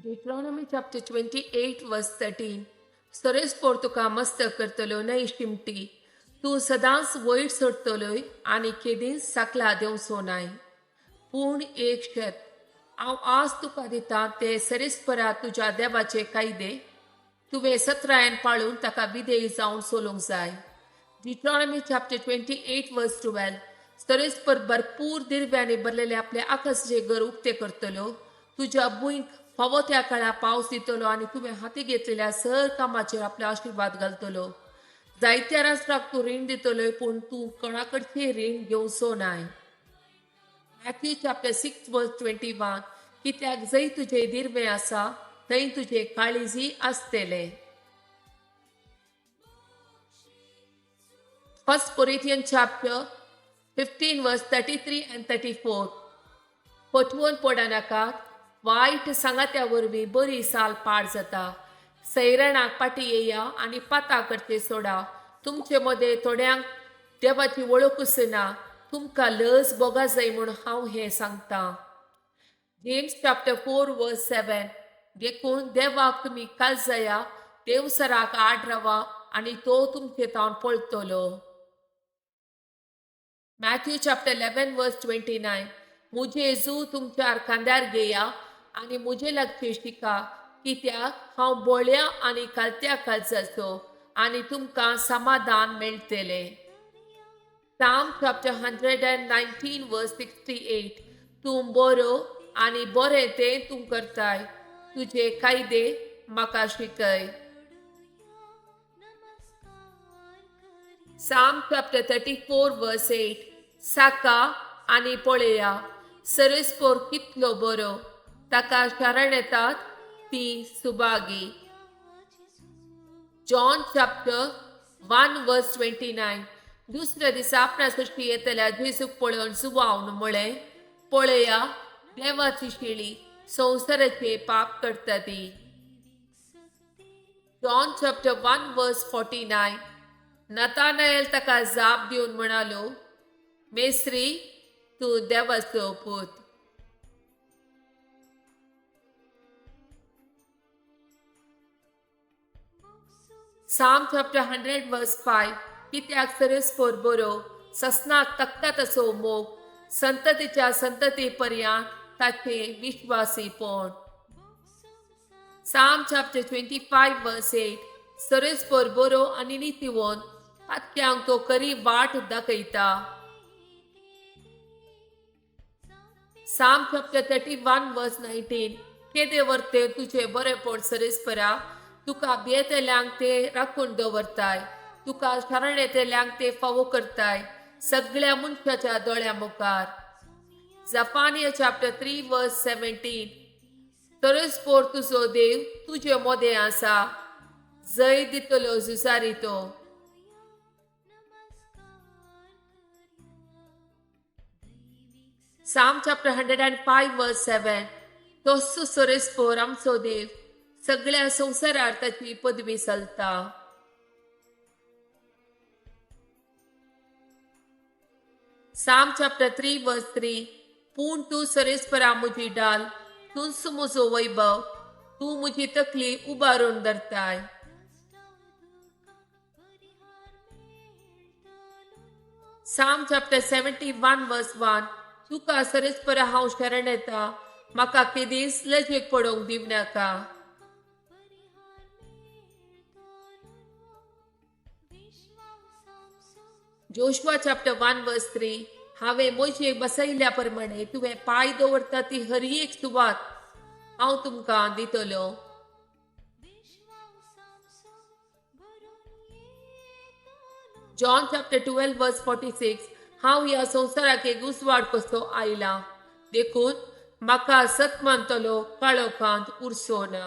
Deuteronomy chapter 28 verse 13. सरेस्पोर तुका मस्त करतलो न्हय शिमटी, तूं सदांच वयर सरतलोय आनी केदींच सकला देंवचो नाय. पूण एक शर्त, हांव आज तुका दितां ते सरेस्परा तुज्या देवाचे कायदे तुवें सत्रायन पाळून ताका विधेय जावन चलूंक जाय. Deuteronomy chapter 28 verse 12. सरेस्पर भरपूर दिरव्यांनी भरलेले आपले आकाशाचे घर उक्ते करतलो, तुज्या भुंयक फावो त्या काळा पावस दितलो आनी तुवें हाती घेतलेल्या सर कामाचेर आपलो आशिर्वाद घालतलो. जायत्या राष्ट्राक तूं रीण दितलोय, पूण तूं कोणाकडचें रीण घेवचो नाय. Matthew chapter 6 verse 21. कित्याक जंय तुजें दिरवें आसा थंय तुजें काळीजय आसतलें. 1 Corinthians chapter 15 verse 33 and 34. फटवून पडनाकात, वायट सांगात्या वरवीं बरी साल पाड जाता. सैरणाक पाटी येया आनी पाता करचे सोडा. तुमचे मदें थोड्यांक देवाची वळखूच ना. तुमकां लज भोगा जाय म्हूण हांव हें सांगतां. James chapter 4 verse 7. देखून देवाक तुमी कालजया, देवसराक आड रावा आनी तो तुमचे तावन पळतलो. Matthew chapter 11 verse 29. मुजे जू तुमच्या खांद्यार घेया आनी मुजे लागचे शिका, कित्याक हांव बोळ्या आनी कालत्या कालजाचो, आनी तुमकां समाधान मेळटलें. Psalm chapter 119 verse 68. तूं बरो आनी बरें तें तूं करताय, तुजे कायदे म्हाका शिकय. Psalm chapter 34 verse 8. साका आनी पळया, सरेस्पोर कितलो बरो, ताका शरण येतात ती सुभागी. John chapter 1 verse 29. दुसऱ्या दिसा आपणा सृश्टी येतल्या जेजूक पळोवन जुवावन म्हळें, पळया देवाची शेळी, संवसाराचे पाप करता ती. John chapter 1 verse 49. Nathanael ताका जाप दिवन म्हणालो, मेस्त्री, तूं देवाचो पूत. Psalm chapter 100 verse 5. कित्याक सरेस्पोर बरो, ससनाक तकता तसो मोग, संततीच्या संतती पर्यंत ताचे विश्वासीपण. Psalm chapter 25 verse 8. सरेस्पोर बरो आनी नितीवंत, पातक्यांक तो खरी वाट दाखयता. Psalm chapter 31 verse 19. केदे वर्ते तुजे बरेपण सरेस्परा, तुका भियेतल्यांक ते राखून दवरताय, तुका शरण येतल्यांक ते फावो करताय, सगळ्या मनशाच्या दोळ्या मुखार. Zephaniah chapter 3 verse 17. सरेस्पोर तुजो देव तुजे मोदें आसा, जय दितलो झुजारी तो. Psalm chapter 105 verse 7. तोच सरेस्पोर आमचो देव, सगळ्या संवसारार ताची पदवी चलता. Psalm chapter 3 verse 3. पूण तूं सरेस्परा म्हजी डाल, तूंच म्हजो वैभव, तूं म्हजी तकली उबारून धरताय. Psalm chapter 71 verse 1. तुका सरेस्परा हांव शरण येता, म्हाका केदींच लजेक पडोवंक दिवं नाका. Joshua chapter 1 verse 3. हांवें मोजेक बसयल्या प्रमाणे तुवें पांय दवरता ती हर एक सुवात हांव तुमकां दितलो. John chapter 12 verse 46. हांव ह्या संवसाराक एक उजवाड कसो आयला, देखून म्हाका सत मानतलो काळोखांत उरचो ना.